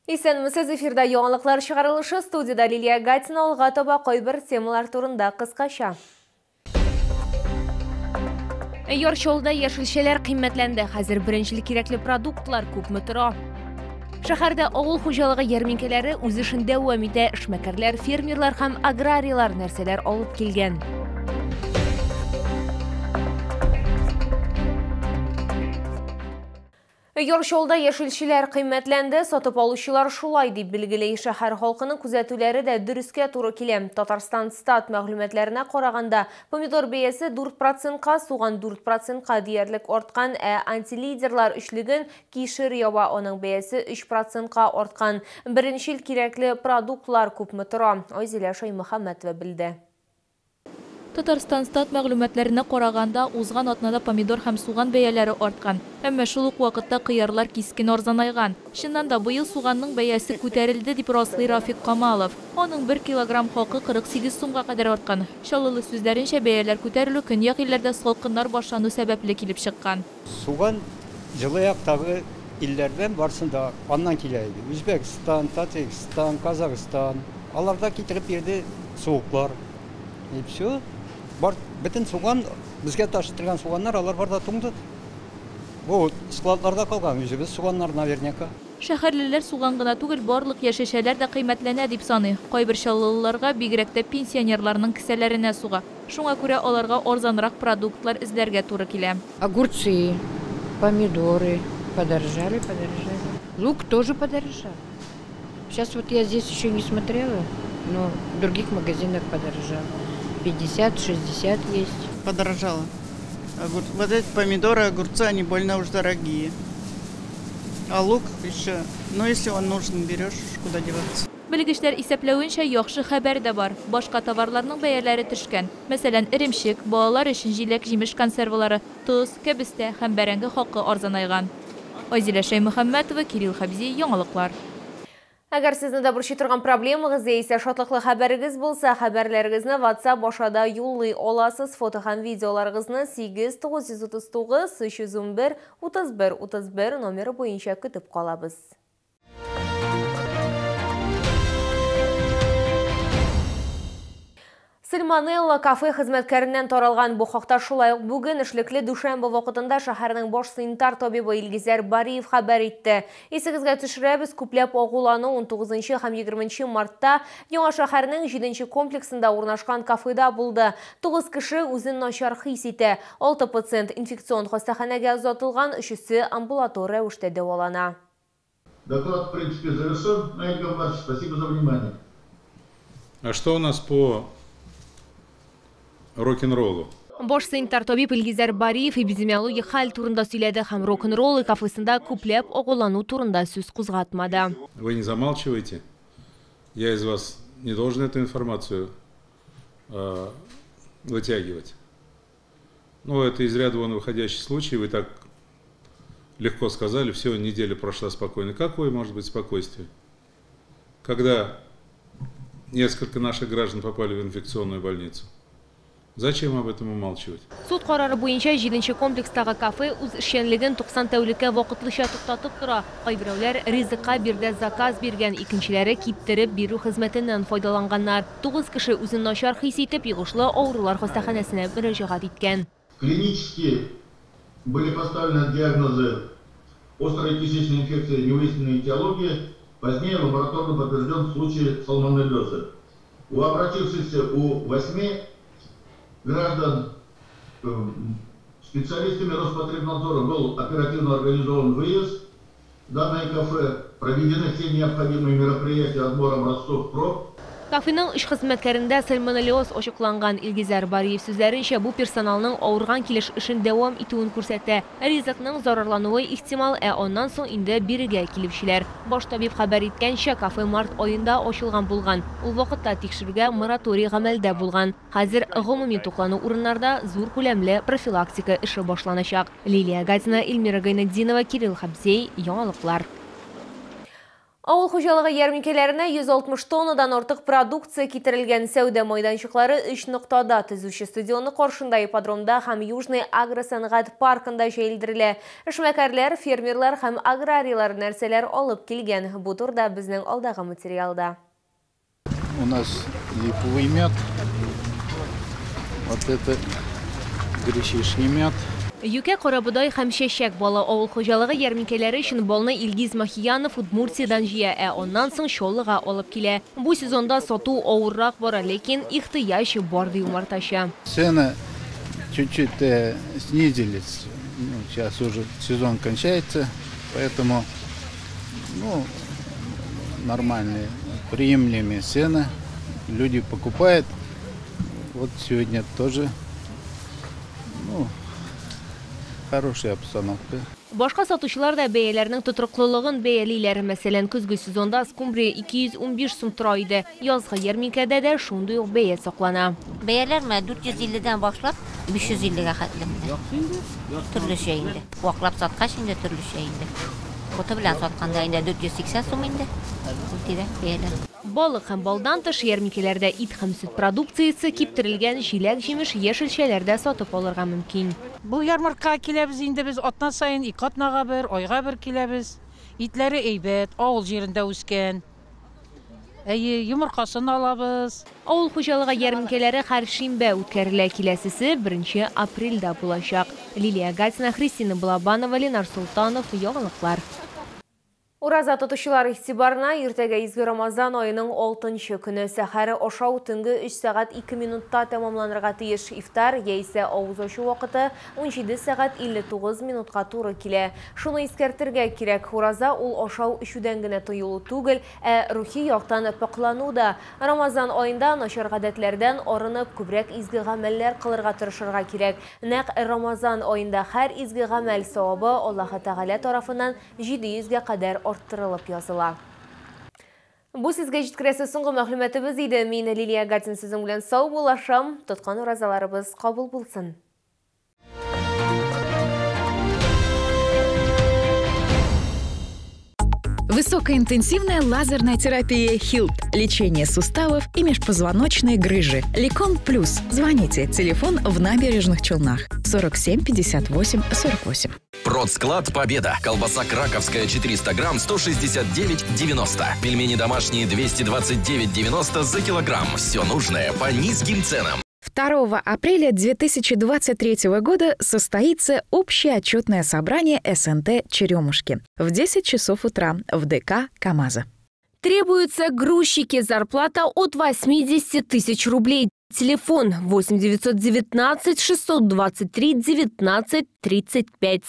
Исәнмесез, эфирда яңалыклар чыгарылышы, студияда Лилия Гатина. Алга таба кайбер темалар турында кыскача. Яр Чаллыда яшелчәләр кыйммәтләнде. Хәзер беренчел кирәкле продуктлар күпме тора? Шәһәрдә авыл хуҗалыгы ярминкәләре үз эшен дәвам итә. Эшмәкәрләр, фермерлар һәм аграрийлар нәрсәләр алып килгән? Яр Чаллыда яшелчәләр кыйммәтләнде, сатып алучылар шулай дип билгели. Шәһәр халкының күзәтүләре дә дөрескә туры килә. Татарстан стат мәгълүматларына караганда, помидор бәясе 4%-ка, суган 4%-ка диярлек арткан, ә антилидерлар өчлеген кишер яба, аның бәясе 3%-ка арткан. Беренчел кирәкле продуктлар күпме тора? Айзилә Шаймөхәммәтова белде. Татарстан стат мәгълүматларына караганда, узган атнада помидор һәм суган бәяләре арткан. Әмма шул ук вакытта кыярлар кискен арзанайган. Чыннан да, быел суганның бәясе күтәрелде, дип раслый Рафик Камалов. Аның 1 килограмм хакы 48 сумга кадәр арткан. Чаллылы сүзләренчә, бәяләр күтәрелү көньяк илләрдә салкыннар башлану сәбәпле килеп чыккан. Суган җылы яктагы илләрдән барсын да аннан килә иде. Үзбәкстан, Таджикстан, Казахстан. Аларда китереп бирде суыклар. И все. Бар, бөтен суган, безгә ташытырган суганнар, алар бар да туңды. Бу складларда калган үзебез суганнар наверняка. Шәһәрлеләр суган гына түгел, барлык яшелчәләр дә кыйммәтләнә дип саный. Кайбер чаллылыларга, бигрәк тә пенсионерларның кесәләренә суга. Шуңа күрә аларга арзанрак продуктлар эзләргә туры килә. Огурцы, помидоры подорожали, подорожали. Лук тоже подорожал. Сейчас я здесь еще не смотрела, но в других магазинах подорожал. 50-60 есть. Подорожало. Вот эти помидоры, огурцы, они больно уж дорогие. А лук еще, если он нужен, берешь, куда деваться. Белгечләр исәпләвенчә, яхшы хәбәр дә бар. Башка товарларның бәяләре төшкән. Мәсәлән, эремчек, балалар өчен җиләк-җимеш консервалары, тоз, кәбестә һәм бәрәңге хакы арзанайган. Айзилә Шәймөхәммәтова, Кирилл Хәбзи, яңалыклар. Әгәр сезне дә борчый торган проблемагыз яисә шатлыклы хәбәрегез булса, хәбәрләрегезне WhatsApp аша да юллый аласыз. Фото һәм видеоларыгызны 8 939 311 31 31 номеры буенча көтеп калабыз. Сальмонелла кафе хезмәткәреннән таралган. Бу хакта шулай ук бүген эшлекле дүшәмбе вакытында шәһәрнең баш санитар табибы Илгизәр Бариев хәбәр итте. Исегезгә төшерәбез, күпләп агулану 19 һәм 20 мартта Яңа шәһәрнең 7 комплексында урнашкан кафеда булды. 9 кеше үзен начар хис итә. 6 пациент инфекцион хастаханәгә озатылган, өчесе амбулатор рәвештә дәвалана. Доклад, в принципе, завершен. Наиль Гамбарович, спасибо за внимание. А что у нас по рок-н-роллу? Баш санитар табиб Илгизәр Бариев эпидемиологик хәл турында сөйләде һәм рок-н-ролл кафесында күпләп агулану турында сүз кузгатмады. Вы не замалчивайте. Я из вас не должен эту информацию вытягивать. Это из ряда вон выходящий случай. Вы так легко сказали, все, неделя прошла спокойно. Какое может быть спокойствие? Когда несколько наших граждан попали в инфекционную больницу. Зачем об этом умалчивать? Суд карары буенча 7 комплекстагы кафе үз эшчәнлеген 90 тәүлеккә вакытлыча туктатып тора. Кайберәүләр ризыкка бирдә заказ биргән, икенчеләре киптереп бирү хезмәтеннән файдаланганнар. 9 кеше үзен начар хис итеп, йогышлы авырулар хастаханәсенә мөрәҗәгать иткән. Клинически были поставлены диагнозы острой кишечной инфекции невыясненной этиологии, позднее лабораторно подтвержден случай сальмонеллеза. У обратившихся у 8 граждан специалистами Роспотребнадзора был оперативно организован выезд в данное кафе, проведены все необходимые мероприятия отбора образцов проб. Кафеның өч хезмәткәрендә сальмонеллез ачыкланган. Илгизәр Бариев сүзләренчә, бу персоналның авырган килеш эшен дәвам итүен күрсәтә. Ризыкның зарарлануы ихтимал, ә аннан соң инде бирегә килүчеләр. Баш табиб хәбәр иткәнчә, кафе март аенда ачылган булган. Ул вакытта тикшерүгә мораторий гамәлдә булган. Хәзер гомуми туклану урыннарда зур күләмле профилактика эше башланачак. Лилия Гатина, Эльмира Гайнетдинова, Кирилл Хабзей, Яңалыклар. Авыл хуҗалыгы ярминкәләренә 160 тоннадан артык продукция китерелгән. Сәүдә майданчыклары 3 ноктада: Төзүче стадионы каршында, ипподромда һәм Южный агросәнәгать паркында җәелдерелә. Эшмәкәрләр, фермерлар һәм аграрийлар нәрсәләр алып килгән? Бу турыда безнең алдагы материалда. У нас липовый мед, вот это гречишный мед. Юкә, карабодай һәм чәчәк балы. Авыл хуҗалыгы ярминкәләре өчен балны Илгиз Махиянов Удмуртиядән җыя, ә аннан соң Чаллыга алып килә. Бу сезонда сату авыррак бара, ләкин ихтыяҗ бар, ди умартачы. Цены чуть-чуть снизились. Ну, сейчас уже сезон кончается, поэтому, ну, нормальные, приемлемые цены. Люди покупают. Вот сегодня тоже, ну, хорошая обстановка. Башка сатучылар да бәяләрнең тотрыклылыгын бәялиләр. Мәсәлән, көзге сезонда скумбрия 215 сум тора иде. Язгы ярминкәдә дә шундый ук бәя саклана. Бәяләр менә 450дән башлап 550гә хәтле. Төрлечә инде. Ваклап саткач инде төрлечә инде. Боты белән сатканда инде 480 сум инде. Ул тирә бәяләр. Балык һәм балдан тыш ярминкәләрдә ит һәм сөт продукциясе, киптерелгән җиләк-җимеш, яшелчәләр дә сатып алырга мөмкин. Бу ярмаркага киләбез инде без атна саен, ике атнага бер, айга бер киләбез. Итләре әйбәт, авыл җирендә үскән. Әйе, йомыркасын алабыз. Авыл хуҗалыгы ярминкәләре һәр шимбә үткәрелә. Киләсесе 1 апрельдә булачак. Лилия Гатина, Христина Балабанова, Ленар Султанов, Яңалыклар. Ураза тотучылар игътибарына: иртәгә изге Рамазан аеның 6 көне. Сәхәре ашау төнге 3 сәгать 2 минутта тәмамланырга тиеш. Ифтар яисә авыз ачу вакыты 17 сәгать 59 минутка туры килә. Шуны искәртергә кирәк, ураза ул ашау эчүдән генә тыелу түгел, ә рухи яктан пакълану да. Рамазан аенда начар гадәтләрдән арынып, күбрәк изге гамәлләр кылырга тырышырга кирәк. Нәкъ Рамазан аенда һәр изге гамәл савабы Аллаһы Тәгалә тарафыннан 700гә кадәр арттырылып языла. Бу сезгә җиткерәсе соңгы мәгълүматыбыз иде. Мин Лилия Гатин сезнең белән сау булашам. Тоткан уразаларыбыз кабул булсын. Высокоинтенсивная лазерная терапия «Хилт». Лечение суставов и межпозвоночной грыжи. Лекон Плюс. Звоните. Телефон в Набережных Челнах. 47 58 48. Продсклад «Победа». Колбаса краковская 400 грамм 169,90. Пельмени домашние 229,90 за килограмм. Все нужное по низким ценам. 2 апреля 2023 года состоится общее отчетное собрание СНТ «Черемушки» в 10 часов утра в ДК «КамАЗа». Требуются грузчики. Зарплата от 80 тысяч рублей. Телефон 8 919 623 19 35.